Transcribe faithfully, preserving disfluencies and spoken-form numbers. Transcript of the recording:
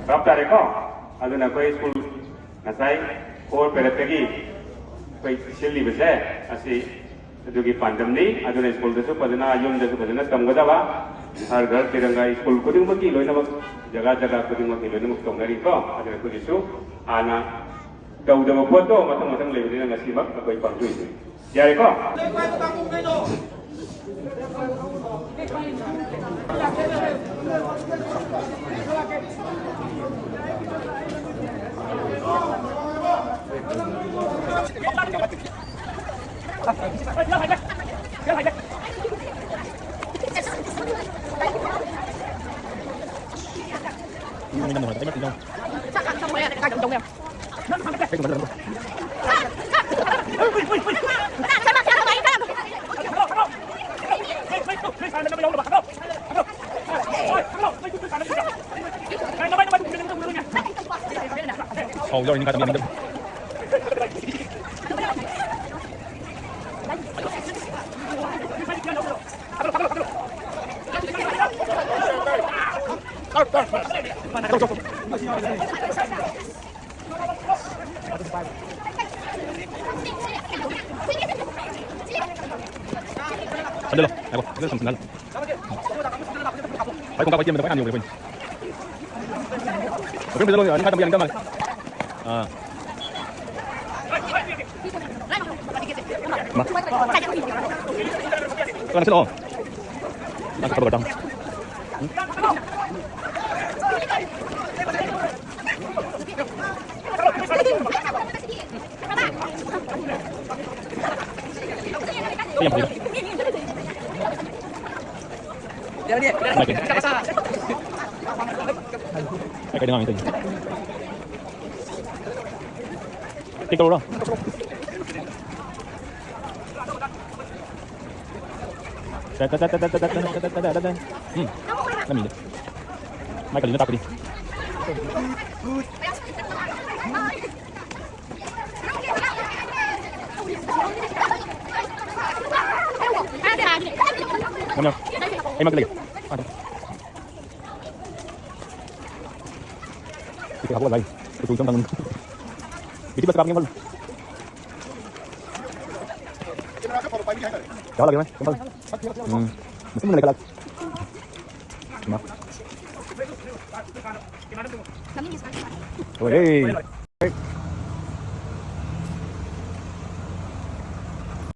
ꯚꯥꯞ ꯇꯥꯔꯦꯀꯣ? ꯑꯗꯨꯅ ꯑꯩꯈꯣꯏ ꯁ꯭ꯀꯨꯜ ꯉꯁꯥꯏ ꯐꯣꯔ ꯄꯦꯔꯦꯠꯇꯒꯤ ꯑꯩꯈꯣꯏ ꯁꯤꯜꯂꯤꯕꯁꯦ, ꯑꯁꯤ ꯑꯗꯨꯒꯤ ꯄꯥꯟꯗꯝꯅꯤ꯫ ꯑꯗꯨꯅ ꯁ꯭ꯀꯨꯜꯗꯁꯨ ꯐꯖꯅ, ꯌꯨꯝꯗꯁꯨ ꯐꯖꯅ ꯇꯝꯒꯗꯕ, ꯍꯔ ꯘꯔ ꯇꯤꯔꯪꯒꯥ, ꯁ꯭ꯀꯨꯜ ꯈꯨꯗꯤꯡꯃꯛꯀꯤ ꯂꯣꯏꯅꯃꯛ, ꯖꯒꯥ ꯖꯒꯥ ꯈꯨꯗꯤꯡꯃꯛꯀꯤ ꯂꯣꯏꯅꯃꯛ ꯇꯧꯅꯔꯤꯀꯣ꯫ ꯑꯗꯨꯅ ꯑꯩꯈꯣꯏꯒꯤꯁꯨ ꯍꯥꯟꯅ ꯇꯧꯗꯕ ꯄꯣꯠꯇꯣ ꯃꯊꯪ ꯃꯊꯪ ꯂꯩꯕꯅꯤꯅ ꯉꯁꯤꯃꯛ ꯑꯩꯈꯣꯏ ꯄꯥꯡꯊꯣꯛꯏꯁꯦ꯫ ꯌꯥꯔꯦꯀꯣ? ꯊꯝꯖꯜꯂꯣ꯫ ꯉꯥꯏꯈꯣ꯫ ꯐꯖꯅ ꯊꯝꯖꯜꯂꯣ꯫ ꯍꯣꯏ, ꯀꯣꯡꯀꯥ ꯍꯣꯏ ꯆꯦꯟꯕꯗ ꯈ꯭ꯋꯥꯏ ꯍꯥꯟꯅ ꯌꯧꯔꯦ ꯑꯩꯈꯣꯏꯅ꯫ ꯐꯖꯅ ꯐꯖꯅ ꯂꯧꯅꯤ, ꯑꯅꯤ ꯈꯥꯏ ꯊꯝꯕ ꯌꯥꯅꯤꯡꯗ ꯃꯥꯜꯂꯦ꯫ ꯑꯥ꯫ ꯃꯥ꯫ ꯀꯅꯥ ꯁꯤꯜꯂꯛꯑꯣ? ꯅꯪ ꯈꯔ ꯈꯔ ꯇꯥꯡ꯫ ꯁꯤ ꯌꯥꯝ ꯐꯩꯗ꯫ ꯃꯥꯏ ꯀꯩꯅꯣ꯫ ꯑꯩ ꯀꯩꯗ ꯉꯥꯡꯉꯤ ꯇꯧꯔꯤꯁꯦ? ꯇꯦꯛ ꯇꯧꯔꯣ꯫ ꯎꯝ꯫ ꯅꯝꯃꯤꯅꯦ꯫ ꯃꯥꯏ ꯀꯔꯤꯅꯣ ꯇꯥꯛꯄꯗꯤ? ꯌꯥꯝ ꯌꯥꯝ꯫ ꯑꯩ ꯃꯔꯛꯇ ꯂꯩꯒꯦ꯫ ꯑꯥ, ꯑꯗꯨꯝ꯫ ꯁꯤ ꯀꯩ ꯍꯥꯞꯄꯛꯑꯣ ꯍꯥꯏ? ꯀꯨꯆꯨ ꯏꯆꯝ ꯆꯝ꯫ ꯕꯤꯇꯤ ꯕꯁ ꯀꯥꯞꯀꯦ ꯈꯜꯂꯨ꯫ ꯌꯥꯎꯍꯜꯂꯒꯦ ꯃꯥꯏ, ꯀꯩꯝ ꯈꯜꯂꯨ꯫ ꯎꯝ꯫ ꯃꯆꯤꯟ ꯃꯨꯟꯅ ꯂꯩꯈꯠꯂꯛꯑꯒꯦ꯫ ꯃꯥ꯫ ꯂꯣꯏꯔꯦ꯫